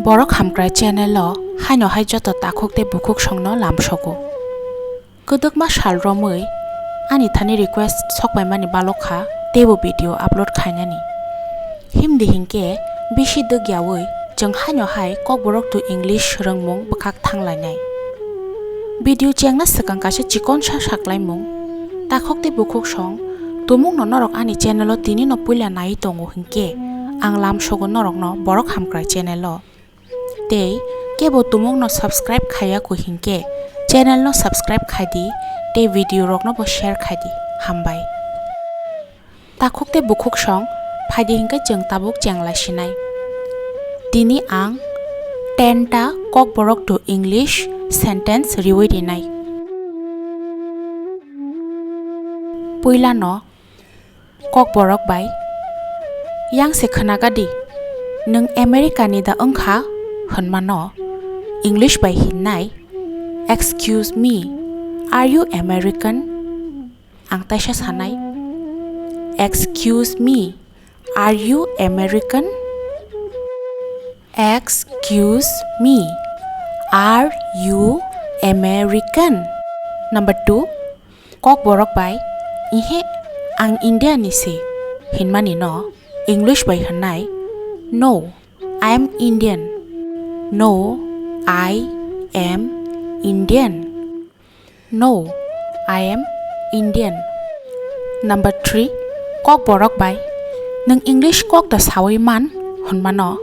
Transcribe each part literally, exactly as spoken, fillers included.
Borok Hamkrai channel o haino hai joto takhuk tei bukhuk songno lamsogo. Kwdwkma sal romwi ani thani request sokpaimani balokha teibo video upload khainani. Himdi hinkhe bisi dwgyawi chwng haino hai Kokborok to English rwngmung bwkhak thanglainai. Video chengna swkang kaisa chikonsa saklaimung. Takhuk tei bukhuk song tumungno norok ani channel o tinino puila naiwi tongo hinkhe ang lamsogo norokno Borok Hamkrai channel o. Tei kebo tumungno subscribe khaiya kho hinkhe channel no subscribe khaidi tei video rokno bo share khaidi. Hambai. Takhuk tei bukhuk song phaidi hinkhe chwng tabuk chenglai sinai. Tini ang ten ta Kokborok to English sentence riwi rinai. Puilano Kokborok bai, yang se khwnagadi, nwng America ni da wngkha? Hwnmano English bai hinnai, "Excuse me, are you American?" Ang taisa sanai, "Excuse me, are you American?" Excuse me, are you American? Number two, Kokborok bai, "Ihe, ang India ni se," hinmani no English bai hwnnai, "No, I am Indian." No, I am Indian. No, I am Indian. Number three, Kokborok bai, "Nwng English kok da sawi man?" hwnmano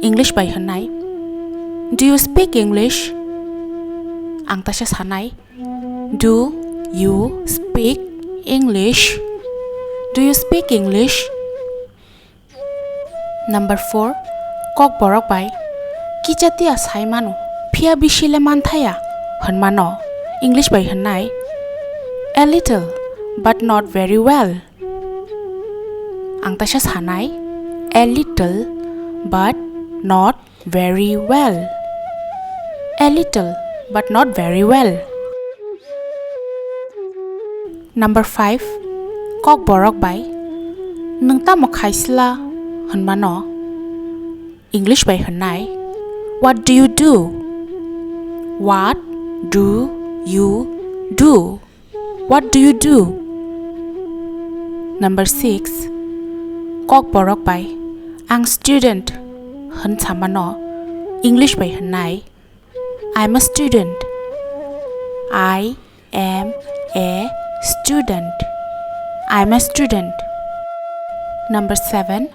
English bai hwnnai, "Do you speak English?" Ang taisa sanai, "Do you speak English? Do you speak English?" Number four, Kokborok bai, "Kicha tiya sai mano, phiya bisi le manthaya," hwnmano English bai hwnnai, "A little, but not very well." Ang taisa sanai, "A little, but not very well. A little, but not very well." Number five, Kokborok bai, "Nwng tamo khaisla?" hwnmano English bai hwnnai, "What do you do? What do you do? What do you do?" Number six, Kokborok bai, "Ang student," hwn samano English bai hwnnai, "I'm a student. I am a student. I'm a student." Number seven,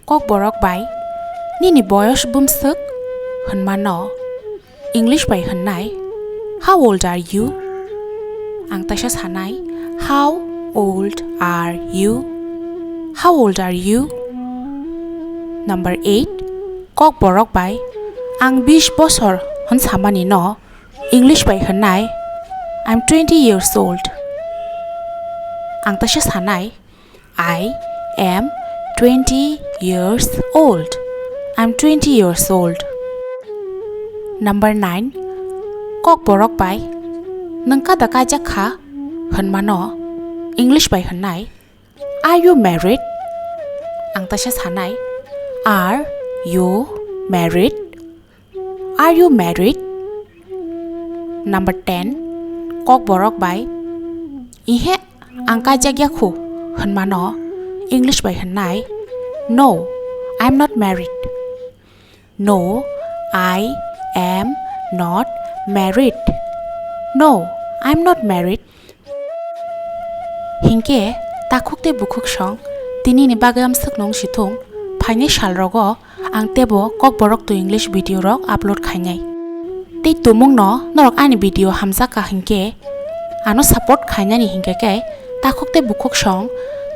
Kokborok bai, "Nini boyos bumswk?" hwnmano English bai hwnnai, "How old are you?" Ang taisa sanai, "How old are you? How old are you?" Number eight, Kokborok bai, "Ang bis bosor," hwn samani no English bai hwnnai, "I'm twenty years old." Ang taisa sanai, "I am twenty years old. I'm twenty years old." Number nine, Kokborok bai, "Nwng kada kaijak kha?" hwnmano English bai hwnnai, "Are you married?" Ang taisa sanai, "Are you married? Are you married?" Number ten, Kokborok bai, "Ihe, ang kaijak ya khu," hwnmano English bai hwnnai, "No, I'm not married. No, I am not married. No, I'm not married." Hinkhe takhuk tei bukhuk song, tinini bagwi amswk nung sithung, phainai sal rogo ang teibo Kokborok to English video rok upload khainai. Tei tumungno norok ani video hamjak kha hinkhe ano support khainani hinkhe khe takhuk tei bukhuk song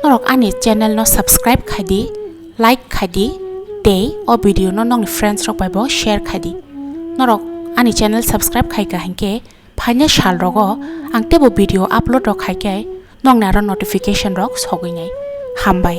norok ani channel no subscribe khaidi, like khaidi tei o video no nokni friends rok bai bo share khaidi. Norok ani channel subscribe khaika hinkhe phainai sal rogo ang teibo video upload rok khaikhe nokni aro notification rok sogwinai. Hambai.